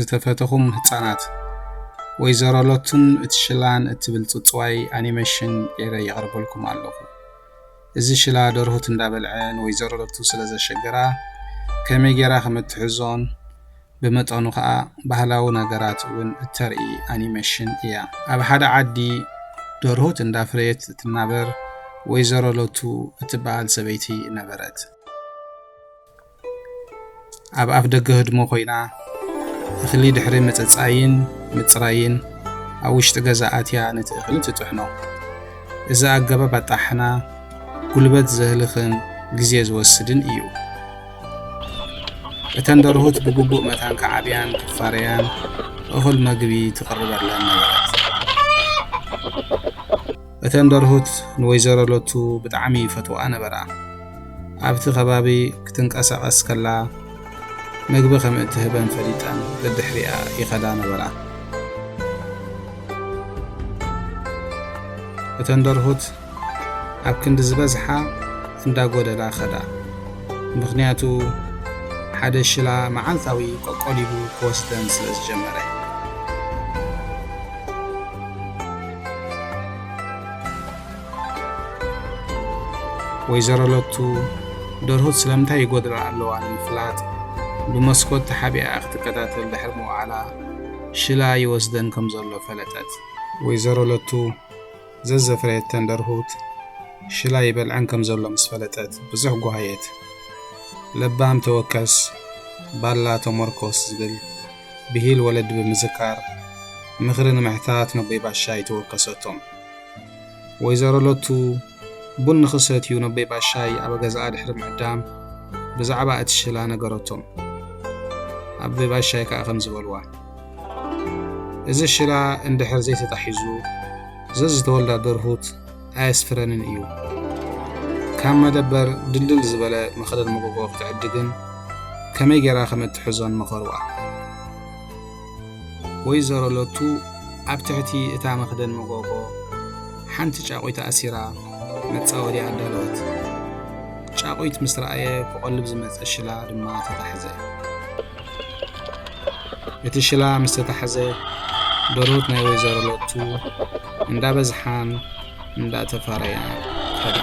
ዝተፈተኹም ህጻናት፣ ወይዘሮ ሎቱን እቲ ሽላን እትብል ጽጽዋይ ኣኒሜሽን ገይረ የቕርበልኩም ኣለኹ። እዚ ሽላ ደርሁት እንዳበልዐ ንወይዘሮ ሎቱ ስለ ዘሸገራ፣ ከመይ ገይራ ከም እትሕዞን ብመጠኑ ኸኣ ባህላዊ ነገራት እውን እተርኢ ኣኒሜሽን እያ። ኣብ ሓደ ዓዲ ደርሁት እንዳፍረየት እትናበር ወይዘሮ ሎቱ እትበሃል ሰበይቲ ነበረት። ኣብ ኣፍ ደገ ህድሞ ኮይና፣ እኽሊ ድሕሪ ምጽጻይን ምጽራይን ኣብ ውሽጢ ገዛ ኣትያ ነቲ እኽሊ ትጥሕኖ። እዚ ኣገባብ ኣጣሕና ጉልበት ዘህልኽን ግዜ ዝወስድን እዩ። እተን ደርሁት ብግቡእ መታን ክዓብያን ክፋረያን እኹል መግቢ ትቕርበለን ነበረት። እተን ደርሁት ንወይዘሮ ሎቱ ብጣዕሚ ይፈትዋኣ ነበራ። ኣብቲ ከባቢ ክትንቀሳቐስ ከላ መግቢ ከም እትህበን ፈሊጠን ደድሕሪኣ ይኸዳ ነበራ። እተን ደርሁት ኣብ ክንዲ ዝበዝሓ እንዳጎደላ ኸዳ። ምኽንያቱ ሓደ ሽላ መዓልታዊ ቆቆሊቡ ክወስደን ስለ ዝጀመረ። ወይዘሮ ሎቱ ደርሁት ስለምንታይ ይጎድላ ኣለዋ ንምፍላጥ ብመስኮት ተሓቢኣ ክትከታተል ድሕሪ ምውዓላ ሽላ ይወስደን ከም ዘሎ ፈለጠት። ወይዘሮ ሎቱ ዘዘፍረየተን ደርሁት ሽላ ይበልዐን ከም ዘሎ ምስ ፈለጠት ብዙሕ ጓሃየት። ለባም ተወከስ፣ ባላ ተሞርኮስ ዝብል ብሂል ወለዲ ብምዝካር ምኽሪ ንምሕታት ነቦይ ባሻይ ተወከሰቶም። ወይዘሮ ሎቱ ቡን ንኽሰትዩ ነቦይ ባሻይ ኣብ ገዛኣ ድሕሪ ምዕዳም ብዛዕባ እቲ ሽላ ነገረቶም። ኣቦይ ባሻይ ከኣ ከም ዝበልዋ፣ እዚ ሽላ እንድሕር ዘይተታሒዙ ዘዝተወልዳ ደርሁት ኣየስፍረንን እዩ። ካብ መደበር ድልድል ዝበለ መኽደን መጎጎ ክትዕድግን ከመይ ጌራ ከም እትሕዞን መኸርዋ። ወይዘሮ ሎቱ ኣብ ትሕቲ እታ መኽደን መጎጎ ሓንቲ ጫቑት ኣሲራ መጻወድያ ኣዳለወት። ጫቑት ምስ ረኣየ ክቖልብ ዝመጸ ሽላ ድማ ተታሕዘ። እቲ ሽላ ምስ ተታሕዘ፣ ደርሁት ናይ ወይዘሮ ሎቱ እንዳበዝሓን እንዳተፋረያን ከዳ።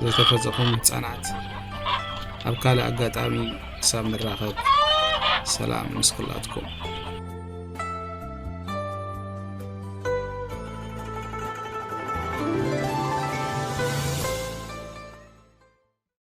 ዝተፈጸኹም ህጻናት፣ ኣብ ካልእ ኣጋጣሚ ክሳብ ንራኸብ፣ ሰላም ምስ ኩላትኩም።